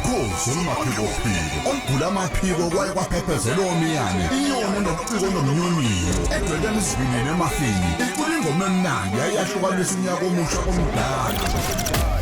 Ukhozi olumaphikophiko olugula amaphiko kwaye kwaphephezela omiyane, inyoni enobuciko nomnyonyiyo edwebela isivinini emafini, icula ingoma emnandi yayiyahlukanisa unyaka omusha komdala.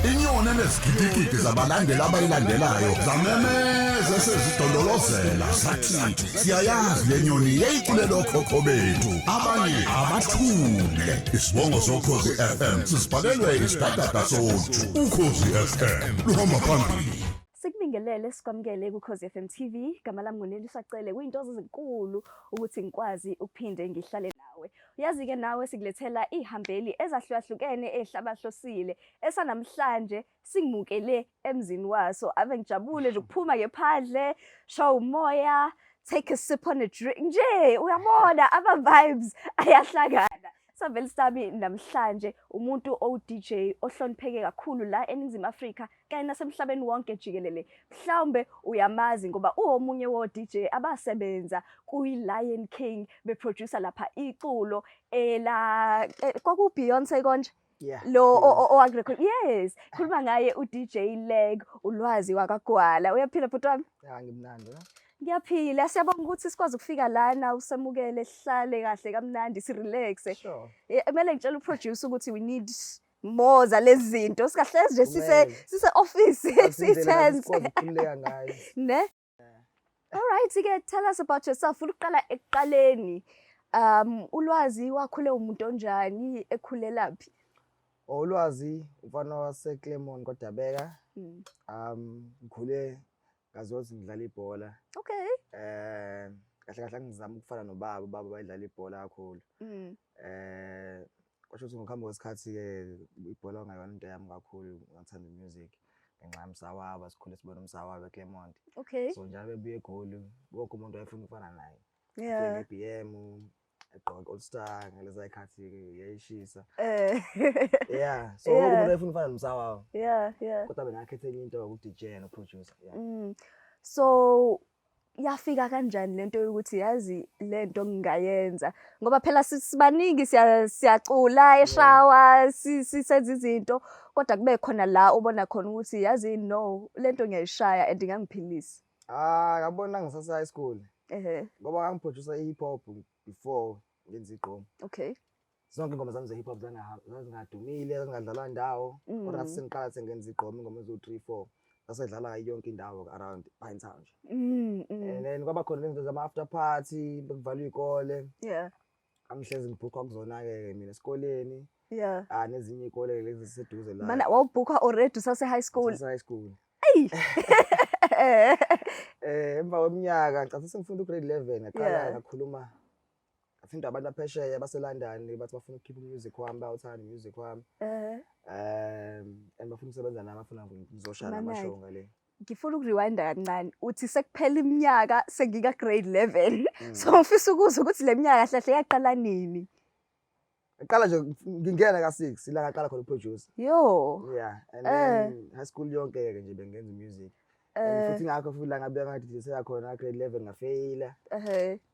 Inyoni enezigidigidi zabalandeli abayilandelayo zamemeza esezidondolozela zathi siyayazi le nyoni yayiculela okhokho bethu, abanye abathule. Isibongo soKhozi FM sisibhalelwe isidadada soju. Ukhozi FM luhamba phambili. Sikubingelele, sikwamukele kuKhozi FM TV. Gama lami nguNeliswa Cele. Kuyintokozo ezinkulu ukuthi ngikwazi ukuphinde ngihlale nawe. Uyazi-ke nawe sikulethela iy'hambeli ezahlukahlukene ey'hlabahlosile. Esanamhlanje singimukele emzini waso. Ave ngijabule nje ukuphuma ngephandle, shawa umoya, take a sip on a drink. Nje uyabona ama-vibes ayahlangana. Savele sami namhlanje umuntu owu-DJ ohlonipheke kakhulu la eNingizimu Afrika kanye nasemhlabeni wonke jikelele. Mhlawumbe uyamazi ngoba uwomunye wo-DJ abasebenza kwi-Lion King beproducer lapha iculo ela kwaku-Beyonce konje. Yeah. Lo owakurecord. Yes, khuluma ngaye u-DJ Lag, uLwazi wakaGwala. Uyaphila bhuti wami? Ya, ngimnandi. Na? Ngiyaphila. Siyabonga ukuthi sikwazi ukufika lana usemukele, sihlale kahle kamnandi, sirelaxe. Sure. Kumele ngitshele uproducer ukuthi we need more zalezi zinto. Singahlezi nje sise Kumele. sise office Indlela si-tense. sikwazi ukukhululeka ngayo. Ne? All right, ke tell us about yourself. Ufuna ukuqala ekuqaleni. ULwazi wakhule umuntu onjani, ekhulelaphi? Ulwazi umfana wase Claremont kwaDabeka. Ngikhule ngazi ukuthi ngidlala ibhola. Kahle kahle ngizama ukufana nobaba, ubaba wayedlala ibhola kakhulu. Kwasho ukuthi ngokuhamba kwesikhathi ke ibhola kungayona into yami kakhulu, ngathanda music. Ngenxa yomsawaba, sikhule sibona umsawaba eClermont. So njalo bebuye eGoli, wonke umuntu wayefuna ukufana naye. Nge-BM, egqoke All Star ngaleza ikhathi yayishisa. Yeah, so wonke umuntu wayefuna ukufana nomsawaba. Kodwa mina ngakhetha enye into yoku-DJ no-producer. Yeah. So yafika kanjani lento yokuthi yazi lento ngingayenza, ngoba phela sibaningi siyacula eshawa, sisenza izinto, kodwa kube khona la ubona khona ukuthi yazi no lento ngiyayishaya and ingangiphilisa? Ah, ngabona ngisase high school. Ngoba ngangiproducer i-hip hop before ngenza igqom. Zonke ingoma zami ze-hip hop zazingadumile, zazingadlalwa ndawo. Kodwa ngathi sengiqala sengenza igqom, ingoma eziwu-3 4 zasedlala yonke indawo around Pinetown nje. And then kwaba khona izinto zama-after party, bekuvalwa iy'kole. Angihlezi ngibhukha kuzona-ke mina esikoleni. Ah, nezinye iy'kole lezi eziseduze la. Mana wawubhukha already usase high school? Usase high school. Eyi. Emva kweminyaka ngicatha sengifunda ugrade 11 ngaqala ngakhuluma ngathintwa abantu aphesheya baseLondon, bathi bafuna ukukhipha umusic wami, bayawuthanda umusic wami. And bafuna ukusebenza nami, bafuna ngizoshaya Mana-ke. namashow ngale. Ngifuna ukurewinda kancane, uthi sekuphela iminyaka sengika grade 11. So ngifisa ukuzwa ukuthi le minyaka kahle kahle yaqala nini? Ngaqala nje ngingena ka-6 ila ngaqala khona uproducer. Yo. Yeah, and then high school yonke ke nje bengenza music. And futhi ngakho futhi la ngabe ngathi seyakhona grade 11 ngafeyila.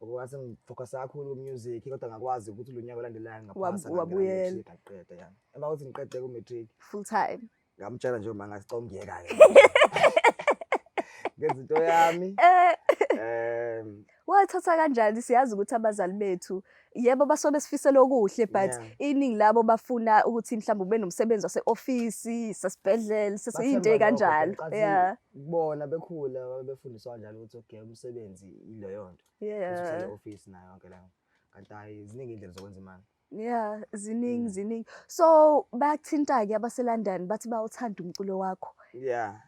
Ngoba ngase ngifocus kakhulu ku music, kodwa ngakwazi ukuthi lo nyaka olandelayo ngaphasa, ngangena Wabuyela. ku-matric, ngaqeda ya. Emva kokuthi ngiqede ku matric full time. Ngamtshela nje uma ngathi cha ngiyeka ke. Ngenza into yami. Wathatha kanjani? Siyazi ukuthi abazali bethu yebo basuke besifisela okuhle, but iningi labo bafuna ukuthi mhlawumbe ube nomsebenzi wase-ofisi, sesibhedlela, sesiyinto Bathemba lokho, ey'kanjalo. ngenkathi kubona bekhula babefundiswa kanjalo ukuthi okay umsebenzi ileyo nto. Ukuthi use-ofisi nayo yonke leyo. Kanti hayi, ziningi iy'ndlela zokwenza imali. Yeah, ziningi, ziningi. So bayakuthinta-ke abaseLondon, bathi bawuthanda umculo wakho. Yeah.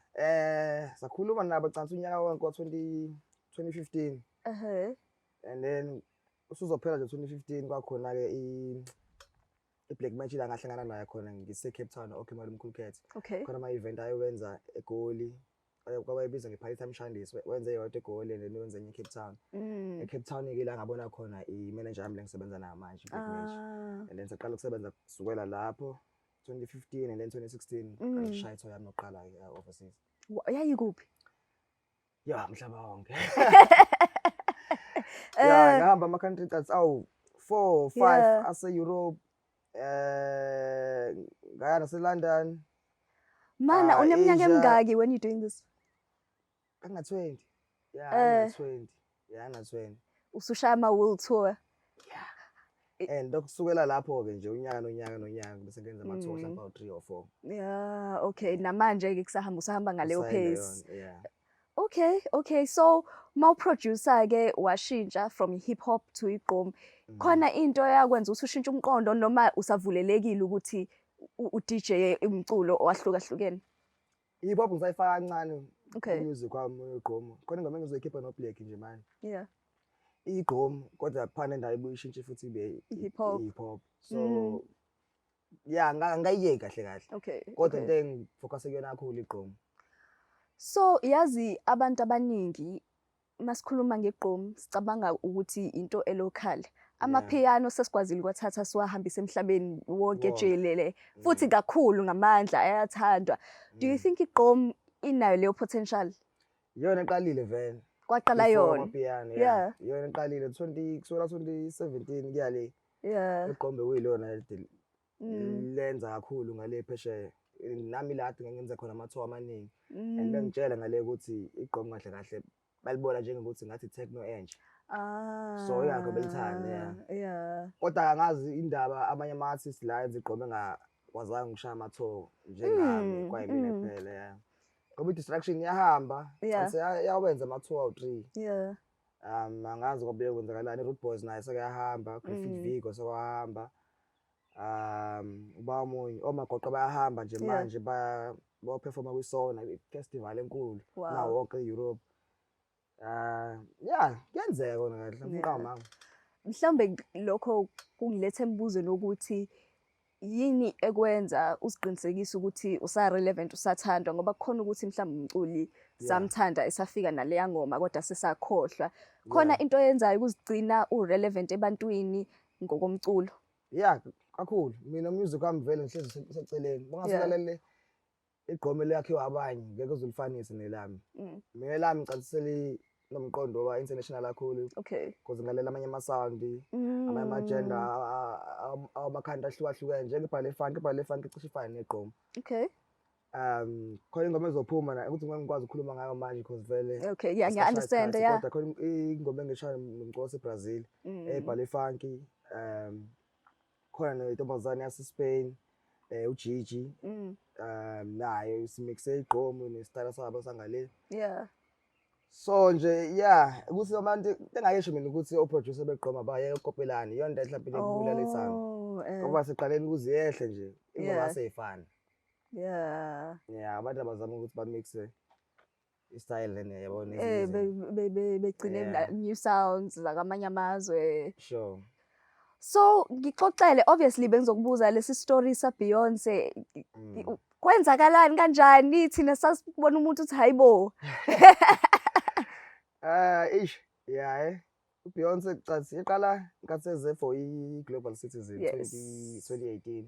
Sakhuluma nabo cansi unyaka wonke wa 2015. And then usuzophela nje 2015 kwakhona-ke i-Black Magic la ngahlangana naye khona ngise Cape Town, okay Malumkhulu Cat. Khona ama-event ayewenza eGoli, kwabayibiza nge-Party Time Shandis, wenze eyodwa eGoli and then wenze enye eCape Town. E-Cape Town-ke la ngabona khona i-manager yami le ngisebenza nayo manje, i-Black Magic. And then saqala ukusebenza kusukela lapho 2015 and then 2016 ngishaya ithoya yami yokuqala-ke overseas. Yayikuphi? Ya, mhlaba wonke. Ya, ngahamba ama-country that's awu 4, 5 ase-Europe, ngaya nase-London. Mana, uneminyaka Asia. emingaki when you doing this? Ngina 20. Yeah, ngina 20. Yeah, ngina 20. Usushaya ama world tour. Yeah. And okusukela lapho ke nje unyaka nonyaka nonyaka bese ngenza ama tour mhlawumbe 3 or 4. Yeah, okay. Namanje ke kusahamba usahamba ngaleyo pace. Yeah. Okay. So mawu producer ke washintsha from hip hop to igqom. Khona into yakwenza ukuthi ushintshe umqondo noma usavulelekile ukuthi u DJ umculo owahlukahlukene? Hip hop ngisayifaka kancane. Music wami wegqom. Khona ingoma engizoyikhipha no Black nje manje. Igqom kodwa phana endawo ibuye ishintshe futhi ibe hip hop. Hip hop. So yeah, ngayiyeki kahle kahle. Kodwa into engifocus kuyona kakhulu igqom. So yazi abantu abaningi masikhuluma ngegqom sicabanga ukuthi into elocal. Amapiano sesikwazile ukwathatha siwahambise emhlabeni wonke jikelele futhi kakhulu ngamandla ayathandwa. Do you think igqom inayo leyo potential? Iyona eqalile vele. Kwaqala yona. Amapiano, yeah. Iyona eqalile 20 kusukela 2017 kuya le. Igqom bekuyilona lenza kakhulu ngale phesheya. Nami la kade ngenza khona ama-tour amaningi. And bengitshela ngale ukuthi igqom kahle kahle balibona njengokuthi ngathi techno entsha. So ingakho belithanda, yeah. Kodwa angazi indaba abanye ama-artists la enza igqom engakwazanga ukushaya ama-tour njengami kwayimina kuphela, yeah. Ngoba i-distraction iyahamba, yawenza ama-tour awu-3. Angazi kwabuye kwenzakalani, i-Rude Boys naye sekayahamba, Griffith Vigo sekahamba. Uba omunye omagoqo bayahamba nje manje bayoperforma kwi-Sona festival enkulu nawo wonke e-Europe. Yeah, kuyenzeka kona kahle, umqamanga. Mhlawumbe lokho kungiletha embuzweni wokuthi yini ekwenza uziqinisekise ukuthi usa relevant usathandwa, ngoba kukhona ukuthi mhlawumbe umculi samthanda esafika naleya ngoma kodwa sesakhohlwa. Khona into oyenzayo ukuzigcina u-relevant ebantwini ngokomculo? Yeah, kakhulu. Mina music wami vele ngihlezi seceleni. Bungasalalele igqom elakhiwa abanye, ngeke uzulifanise nelami. Mina lami ngicacisele nomqondo wa international kakhulu. Because ngilalela amanye ama-sound, amanye ama-gender, amakhanti ahlukahlukene, njengebhale funk, ibhale funk icishe ifane negqom. Khona ingoma ezophuma na ukuthi ngeke ngikwazi ukukhuluma ngayo manje because vele Okay, yeah, ngiya understand, yeah. Kodwa khona ingoma engishaya nomculo waseBrazil, ebhale funk, khona nentombazane yaseSpain, uGigi. Nayo simixe igqom nesitayela sabo sangale. So nje yeah, ukuthi abantu engayisho mina ukuthi o-producer begqom abayeke ukukopelana, iyona into mhlawumbe lekubulala ithanga. Ngoba siqaleni ukuze yehle nje, ingoma aseyifana. Yeah, abantu abazama ukuthi bamixe i-style lena yabona ezinye. Begcine new sounds zakamanye amazwe. Sure. So ngixoxele, obviously bengizokubuza lesi story sa Beyonce. Kwenzakalani kanjani thina sasibona umuntu uthi hayibo. Ish, yeah. uBeyonce cathi iqala nkathi eze for i-Global Citizen 2018.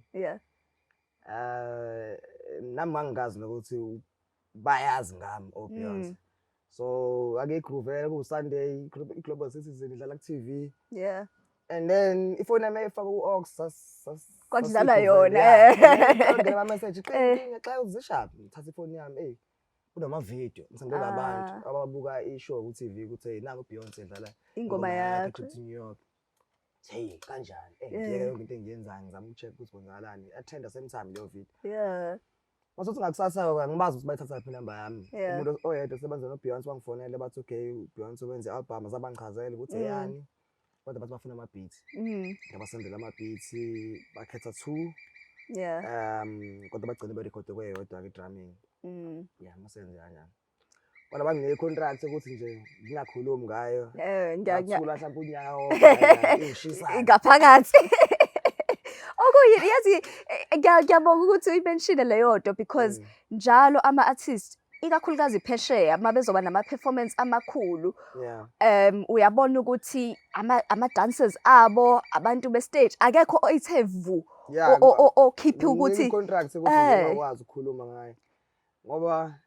Nami ngangingazi nokuthi bayazi ngami oBeyonce. So ake igroove ku Sunday i-Global Citizen idlala ku TV. And then ifoni yami ayifaka ku-aux kwakudlala yona. Ngena ama message qinqinqa xa uzishaphi ngithatha ifoni yami kunama video ngisendela abantu ababuka i-show ku TV ukuthi hey nangu Beyonce edlala ingoma yakho to New York. Hey kanjani? Ngiyeke yonke into engiyenzayo ngizama ukucheck ukuthi kwenzakalani. Attend the same time leyo video. Mase ngakusasa ngibazi ukuthi bayithatha phi inamba yami. Umuntu oyedwa osebenza no Beyonce wangifonela bathi okay Beyonce wenze album azabangichazela ukuthi eyani. Kodwa bathi bafuna ama beats. Ngabasendela ama beats bakhetha 2. Kodwa bagcine berekhode kweyodwa ke drumming. Yeah, masenze kanjani. Kodwa banginike contract ukuthi nje ngingakhulumi ngayo. Ngathula mhlawumbe unyaka wonke ingishisa. Ngaphakathi. Okuyini yazi ngiyabonga ukuthi uyimenshine leyo nto because njalo ama artists ikakhulukazi phesheya uma bezoba nama performance amakhulu uyabona ukuthi ama dancers abo abantu be stage akekho oyithe vu okhiphe ukuthi contract ukuthi ngingakwazi ukukhuluma ngayo ngoba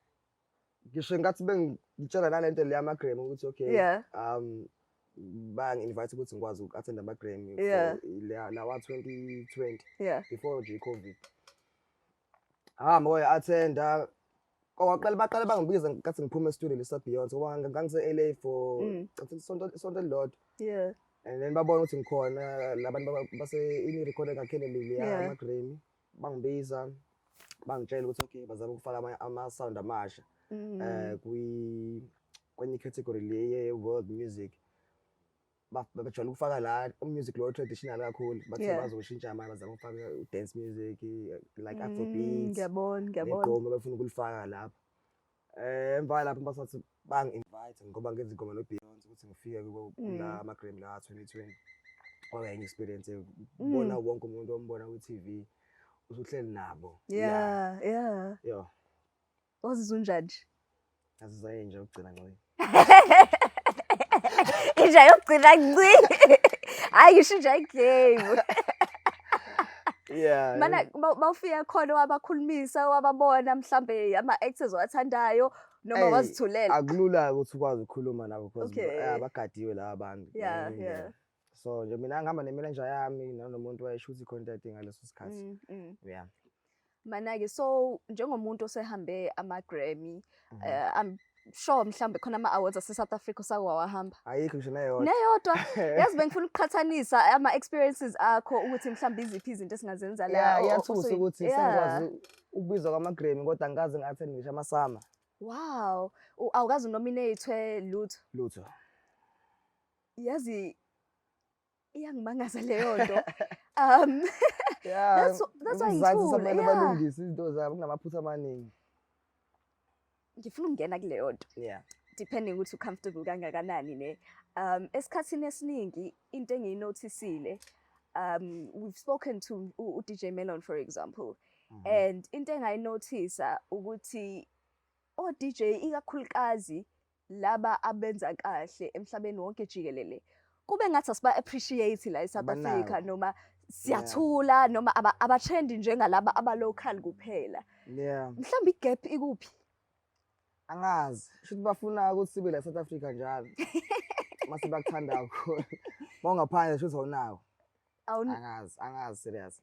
ngisho ngathi bengitshela nalento le yama Grammy ukuthi okay bangi-invite ukuthi ngikwazi uku-attend ama-Grammy lawa 2020 before nje i-COVID. Hamba koya-attenda Kwaqala baqala bangibiza ngenkathi ngiphuma e-studio lesa Beyonce ngoba ngangise-LA for I think isonto elilodwa. And then babona ukuthi ngikhona labantu base ini-record engakhele leya ama-Grammy, bangibiza bangitshela ukuthi okay, bazama ukufaka ama-sound amasha kwi kwenye category le ye-world music. Bajwayele ukufaka la music lo traditional kakhulu, bathi bazoshintsha manje, bazama ukufaka u-dance music, like afrobeats Ngiyabona, ngiyabona. Negqom bafuna ukulifaka lapho. Emva lapho basathi bangi-invite ngoba ngenza ingoma no-Beyonce ukuthi ngifike kula ama-Grammy la 2020. Kwakuyenye experience ukubona wonke umuntu ombona ku-TV usuhleli nabo. Yo. Wazizwa unjani nje? Ngazizwa inja yokugcina nci. Inja yokugcina nci. Hayi, ngisho inja ye-game. Mana bawufika khona wabakhulumisa, wababona mhlambe ama-actors owathandayo noma Ey, wazithulela? Akulula ukuthi ukwazi ukukhuluma nabo because abagadiwe laba bantu ngenye indlela. So nje mina ngihamba ne-manager yami nanomuntu wayeshoot i-content ngaleso sikhathi. Yeah. Mana-ke, so njengomuntu osehambe ama-Grammy, I'm sure mhlambe khona ama-awards ase-South Africa osake wawahamba. Ayikho ngisho neyodwa. Neyodwa. Yazi bengifuna ukuqhathanisa ama-experiences akho ukuthi mhlambe iziphi izinto esingazenza la. Yeah, iyathusa ukuthi sengikwazi ukubizwa kwama-Grammy kodwa angikaze ngi-attend ngisho ama-SAMA. Wow. Awukaze unominate lutho? Lutho. Yazi iyangimangaza leyo nto. Yeah, That's why uMzansi ngithule, samele yeah. balungise izinto zabo, kunamaphutha amaningi. Ngifuna ukungena kuleyo nto. Depending ukuthi ucomfortable kangakanani ne. Esikhathini esiningi into engiyinothisile, we've spoken to u DJ Melon, for example. And into engayinothisa ukuthi o DJ, ikakhulukazi laba abenza kahle emhlabeni wonke jikelele, kube ngathi asiba appreciate la eSouth Abanawo. Africa, noma siyathula, noma aba-trendi njengalaba aba local kuphela. Mhlawumbe igap ikuphi? Angazi. Shuthi bafuna ukuthi sibe la eSouth Africa njalo. Mase bakuthanda kakhulu. Mawungaphandle shuthi awunawo. Angazi, angazi serious.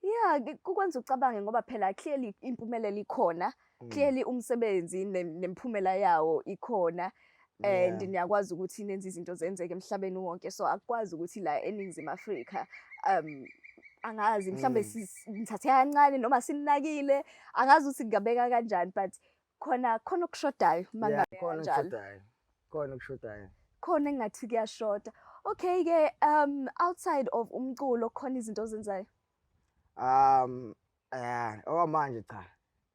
Yeah, kukwenza ucabange ngoba phela clearly impumelelo ikhona. Clearly umsebenzi nemphumela yawo ikhona. And niyakwazi ukuthi nenze izinto zenzeke emhlabeni wonke, so akukwazi ukuthi la eNingizimu Afrika, angazi mhlambe nithathe kancane noma sininakile, angazi ukuthi ngingabeka kanjani, but khona okushodayo uma Yeah, ngingabeka khona kanjalo. okushodayo. Khona okushodayo. Khona engathi kuyashoda. Okay ke, outside of umculo khona izinto ozenzayo? Yeah, okwamanje cha.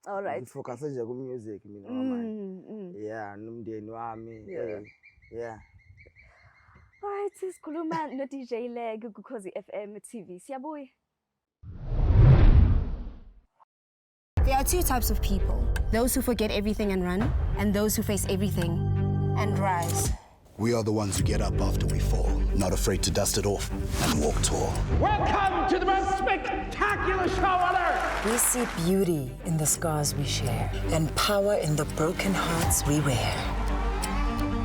All right. Ngifocus nje ku music mina okwamanje. Yeah, nomndeni wami. Yeah. All right, sikhuluma no DJ Lag ku Khozi FM TV. Siyabuya. There are two types of people: those who forget everything and run, and those who face everything and rise. We are the ones who get up after we fall, not afraid to dust it off and walk tall. Welcome to the most spectacular show on earth! We see beauty in the scars we share and power in the broken hearts we wear.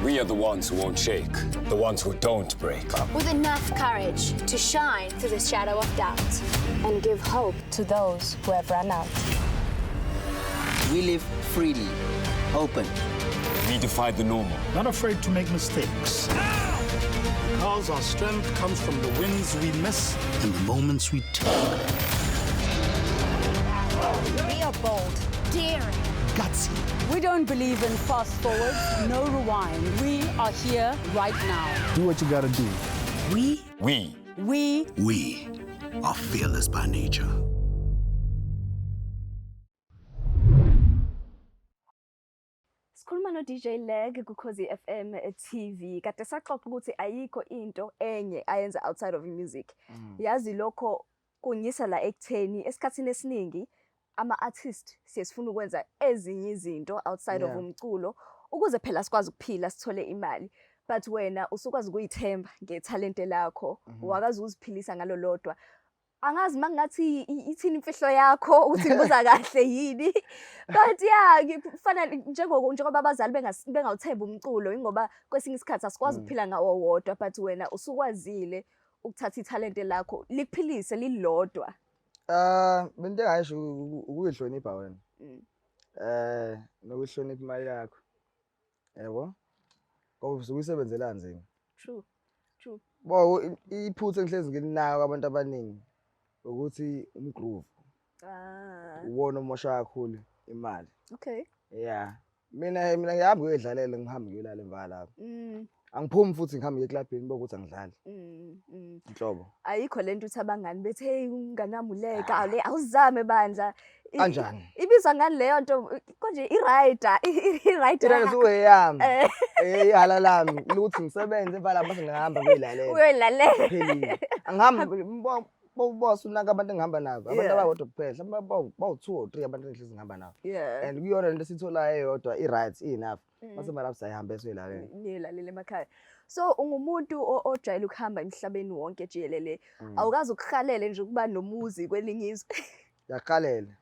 We are the ones who won't shake, the ones who don't break. With enough courage to shine through the shadow of doubt and give hope to those who have run out. We live freely, open. We defy the normal. Not afraid to make mistakes. Because our strength comes from the wins we miss and the moments we take. We are bold, daring, gutsy. We don't believe in fast forwards, no rewind. We are here right now. Do what you got to do. We. We. We. We are fearless by nature. Sikhuluma no DJ Lag ku Khozi FM TV. Kade saxoxa ukuthi ayikho into enye ayenza outside of music. Yazi lokho kungisa la ekutheni esikhathini esiningi ama artist siye sifuna ukwenza ezinye izinto outside of umculo ukuze phela sikwazi ukuphila, sithole imali. But wena usukwazi ukuyithemba ngethalente lakho, wakazi uziphilisa ngalo lodwa. Angazi mangathi ithini imfihlo yakho ukuthi ngibuza kahle yini. But yeah, kufana njengoba abazali bengawuthembi umculo, ingoba kwesinye isikhathi asikwazi ukuphila ngawo wodwa, but wena usukwazile ukuthatha ithalente lakho likuphilise lilodwa. Into engayisho ukuyihlonipha wena. Nokuhlonipha imali yakho. Yabo? Ngoba usuke uyisebenzela nzima. True. True. Bo iphutha engihlezi ngilinaka kwabantu abaningi ukuthi umgroove. Ah. Uwona omosha kakhulu imali. Okay. Yeah. Mina ngihamba ngiyodlalela ngihambe ngiyolala emva lapho. Angiphumi futhi ngihambe ngiye eklabhini bokuthi angidlali. Inhlobo. Ayikho lento uthi abangani bethi hey umngani wami uleka ale awuzame bandla. Kanjani? Ibizwa ngani leyo nto konje i-rider i-rider. I-rider sukuyami. Eh ihala lami ukuthi ngisebenze emva lapho bese ngihamba ngiyoyilalela. Uyoyilalela. Phelile. Angihambi boss unaka abantu engihamba nabo. Abantu abawodwa kuphela. Mhlawumbe bawu-2 or 3 abantu engihlezi ngihamba nabo. And kuyona lento esitholayo eyodwa i-right enough. Mase malapho siyayihambe siyoyilalela. Niyoyilalela emakhaya. So ungumuntu ojwayele ukuhamba emhlabeni wonke jikelele. Awukaze ukuhalele nje ukuba nomuzi kwelinye izwe. Ngiyakuhalela.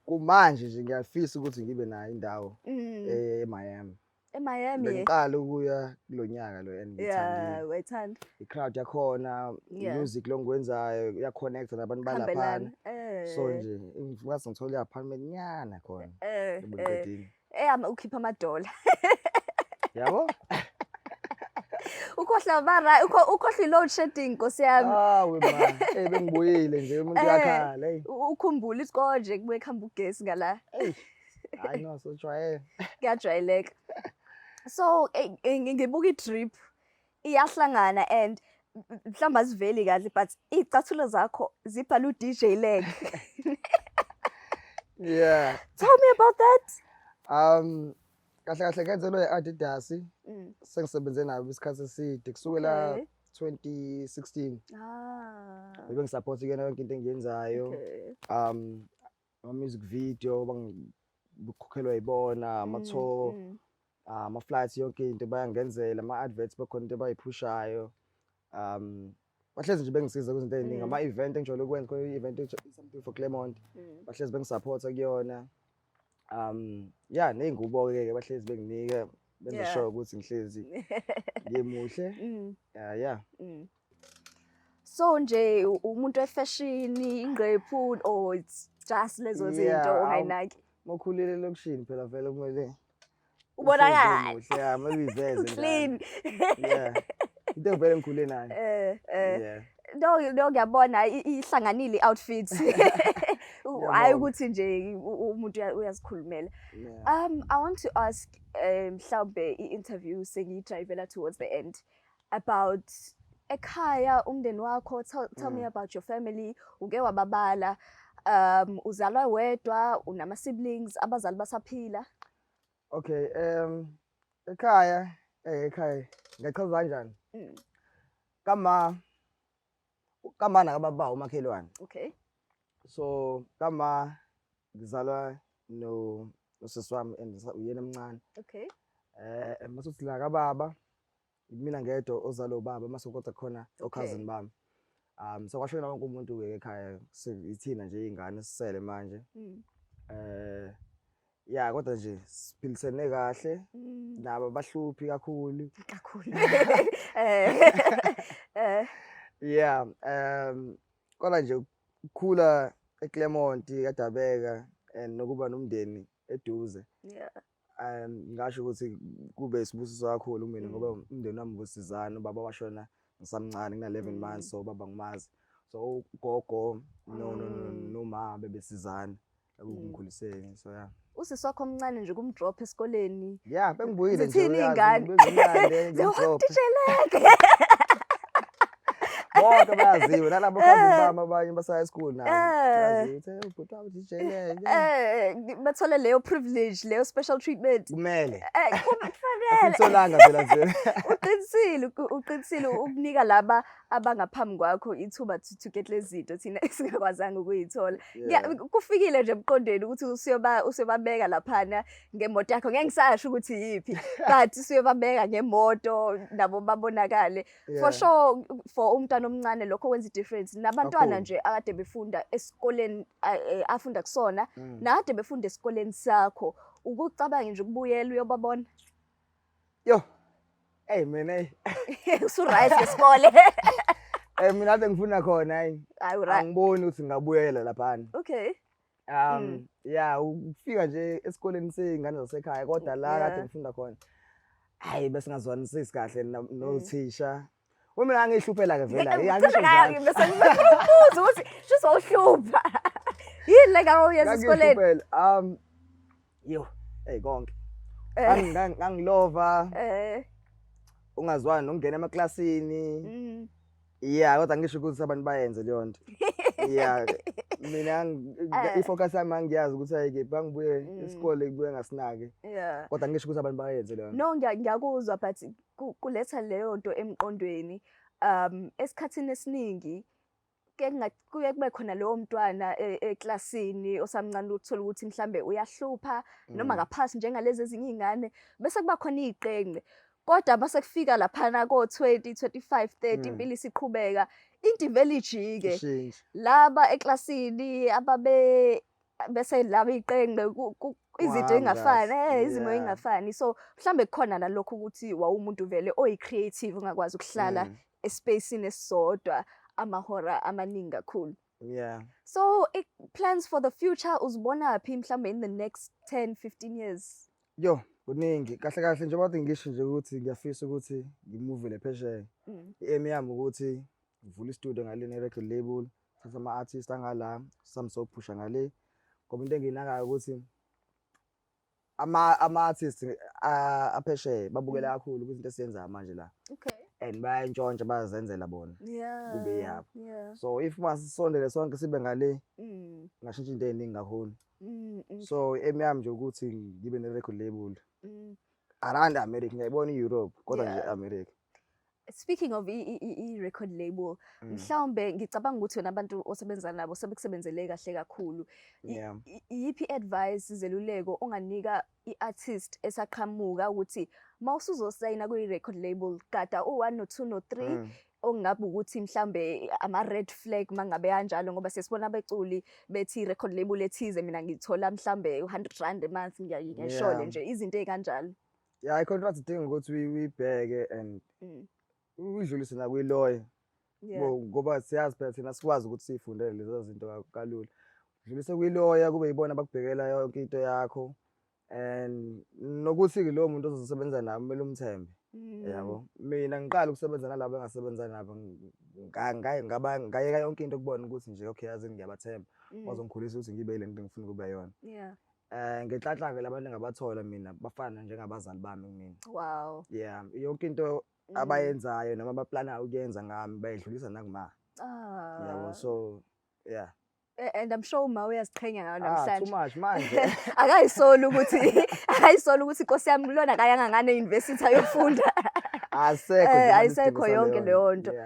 Kumanje nje ngiyafisa ukuthi ngibe nayo indawo eMiami. eMiami. Bengiqala ukuya kulonyaka lo and ngithandile. Yeah, wayithanda. I-crowd yakhona, music lo ngikwenzayo iya-connect nabantu balaphana. So nje ngifuna ngithole i-apartment nyana khona. Ngiqedile. Ukhipha amadola. Yabo? Ukhohlwa mara ukhohlwa i-load shedding Nkosi yami. Hawe ma, bengibuyile nje umuntu uyakhala hey. Ukhumbula isikonje kubuye kuhamba ugesi ngala. Hayi no, sojwayele. Kuyajwayeleka. So ngibuka i-drip iyahlangana and mhlawumbe aziveli kahle but iy'cathulo zakho zibhalwe u-DJ Lag. Yeah. Tell me about that. Kahle kahle ngenzelwe i-Adidas. Sengisebenze nabo isikhathi eside kusukela 2016. Bebe ngisupport kuyona yonke into engiyenzayo. Ama music video bangikhokhelwa yibona, ama tour, ama flights yonke into bayangenzela, ama adverts bakhona into abayiphushayo. Bahlezi nje bengisiza kwizinto eziningi, ama event engijwayele ukwenza, khona i-event something for Claremont. Bahlezi bengisupport kuyona. Yeah, ney'ngubo ke bahlezi benginika benze sure ukuthi ngihlezi ngimuhle. Yeah. So nje umuntu wefashion, ingqephu or it's just lezo zinto ongayinaki? Mawukhulile elokishini phela vele kumele ubonakale. Muhle, yeah, kumele uyiveze njalo. Clean. Yeah. Into engivele ngikhule nayo. Yeah. No, ngiyabona ihlanganile i-outfit. Hayi ukuthi nje umuntu uyazikhulumela. I want to ask mhlawumbe i-interview sengiyidrivela towards the end about ekhaya umndeni wakho. Tell me about your family. Uke wababala, uzalwa wedwa, unama siblings, abazali basaphila? Okay, ekhaya, ekhaya ngiyachaza kanjani? Kama nakababa umakhelwane. Okay. So kama ngizalwa no nosisi wami and uyena omncane. Okay. Masuthi la kababa mina ngedwa ozalwa ubaba mase kodwa khona ocousin bami. So kwashona wonke umuntu ke ekhaya, ithina nje izingane sisele manje. Yeah, kodwa nje siphilisene kahle. Nabo abahluphi kakhulu. Kakhulu. Yeah, kodwa nje ukukhula eClermont kaDabeka and nokuba nomndeni eduze. Ngingasho ukuthi kube isibusiso kakhulu kumina ngoba umndeni wami ubusizana, ubaba washona ngisamncane ngina 11 months, so ubaba ngimazi. So ugogo noma bebesizana ekungikhuliseni, so yeah. Usisi wakho omncane nje kumdrop esikoleni. Yeah, bengibuyile nje. Zithini iy'ngane? Bengimnandi, ngimdrop. DJ Lag. Bonke bayaziwa nalabo cousin bami abanye basaya school nabo. Bayaziwa ukuthi hey ubhuti wami DJ Lag. Bathole leyo privilege, leyo special treatment. Kumele. Kufanele. Asitholanga phela nje. Uqinisile, uqinisile ukunika laba abangaphambi kwakho ithuba to get lezi zinto thina esingakwazanga ukuyithola. Kufikile nje emqondweni ukuthi usuyobabeka laphana ngemoto yakho, ngeke ngisasho ukuthi yiphi, but usuyobabeka ngemoto nabo babonakale. For sure for umntwana omncane lokho kwenza i-difference. Nabantwana nje akade befunda esikoleni afunda kusona, nakade befunda esikoleni sakho, ukucabange nje ukubuyela uyobabona. Yo. Hey mina hey. Usu-right ngesikole. Mina ade ngifuna khona hey. Hayi uright. Angiboni ukuthi ngingabuyela laphana. Okay. Yeah, ukufika nje esikoleni sey'ngane zasekhaya, kodwa la kade ngifunda khona, hayi, besingazwanisisi kahle nothisha. Mina ngangiyihluphela-ke vele, hhayi, angisho njalo. Bese ngifuna ukubuza ukuthi shuthi wawuhlupha. Yini le ngawuyenza esikoleni? Ngangiyihluphela. Yo, hey, konke. Ngangilova. Ungazwani nokungena emaklasini. Yeah, kodwa ngisho ukuthi abantu bayenze leyo nto. Yeah, mina i-focus yami angiyazi ukuthi ayikephi, bangibuye isikole kubuye ngasinake. Kodwa ngisho ukuthi abantu bayenze leyo nto. No, ngiyakuzwa, but kuletha leyo nto emqondweni. Esikhathini esiningi kuye kube khona lowo mntwana eklasini osamncane, ukuthola ukuthi mhlambe uyahlupha noma ngaphasi njengalezi ezinye iy'ngane, bese kuba khona iy'qenqe. Kodwa mase kufika laphana ko-20, 25, 30, impilo isiqhubeka, into ivele ijike. Ishintshe. Laba eklasini ababe bese laba iqenqe, izinto Kungahambi ey'ngafani, kahle. izimo ey'ngafani. So mhlambe kukhona nalokho ukuthi wawumuntu vele oyi-creative, ungakwazi ukuhlala espacini esisodwa amahora amaningi kakhulu. So plans for the future, uzibona phi mhlambe in the next 10, 15 years? Yo, kuningi. Kahle kahle, njengoba kade ngisho nje ukuthi ngiyafisa ukuthi ngimuvele phesheya. I-aim yami ukuthi ngivule i-studio ngale ne-record label, thatha ama-artist angala, sami sophusha ngale. Ngoba into engiyinakayo ukuthi ama-artist aphesheya babukela kakhulu kwizinto esiyenzayo manje la. And bayayintshontsha, bayazenzela bona. Kube yabo. So if masisondele sonke sibe ngale, ngashintsha into ey'ningi kakhulu. So i-aim yami nje ukuthi ngibe ne-record label. Around America, ngiyayibona i-Europe, kodwa nje America. Speaking of i-record label, mhlawumbe ngicabanga ukuthi wena abantu osebenza nabo sebekusebenzele kahle kakhulu. Iyiphi advice, izeluleko onganika i-artist esaqhamuka ukuthi mawusuzosayina kwi-record label, gada u-1 no-2 no-3, okungabe ukuthi mhlambe ama-red flag mangabe kanjalo, ngoba siyasibona abeculi bethi i-record label ethize mina ngithola mhlambe u-R100 a month, ngiyashole nje izinto ey'kanjalo? Yeah, i-contract idinga ukuthi uyibheke and uyidlulise nakwi-lawyer. Ngoba siyazi phela thina sikwazi ukuthi siyifundele lezo zinto kalula. Dlulise kwi-lawyer, kube yibona abakubhekela yonke into yakho, and nokuthi-ke lowo muntu ozosebenza naye kumele umthembe. Yabo. Mina ngiqala ukusebenza nalabo engasebenza nabo, ngayeka yonke into kubona ukuthi nje okay, yazi ngiyabathemba. Bazongikhulisa ukuthi ngibe yile nto engifuna ukuba yona. Ngenhlanhla-ke labantu engabathola mina bafana njengabazali bami kumina. Yeah, yonke into abayenzayo noma abaplanayo ukuyenza ngami bayidlulisa nakuma. Yabo, so yeah. And I'm sure uma uyaziqhenya ngayo Ah, namhlanje. too much manje. Akayisoli ukuthi Nkosi yami lona akayanga ngane university ayofunda. Asekho nje manje Ayisekho isidingo yonke saleyo leyo nto. nto.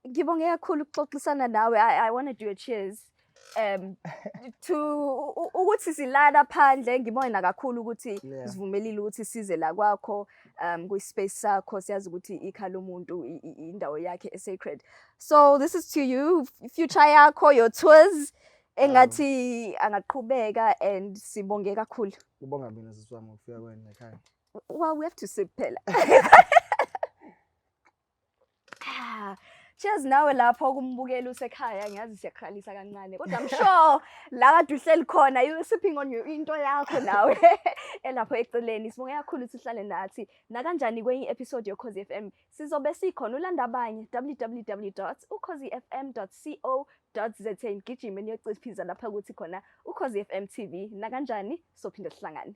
Ngibonge kakhulu ukuxoxisana nawe. I want to do a cheers. To ukuthi silala phandle, ngibonge kakhulu ukuthi sivumelile ukuthi size la kwakho, kwi space sakho. Siyazi ukuthi ikhaya lomuntu indawo yakhe e sacred. So this is to you, future yakho, your tours engathi angaqhubeka, and sibonge kakhulu. Kubonga mina, sisi wami, ngokufika kwenu ekhaya. Well, we have to sip phela. Ah, cheers nawe lapho kumbukeli usekhaya. Ngiyazi siyakhalisa kancane, kodwa I'm sure la kade uhleli khona you sipping on your into yakho nawe elapho eceleni. Sibonge kakhulu ukuthi uhlale nathi. Nakanjani kwenye episode yoKhozi FM sizobe sikhona. Ulanda abanye www.ukhozifm.co.za, ngigijime niyociphiza lapha ukuthi khona Ukhozi FM TV. Nakanjani sophinde sihlangane.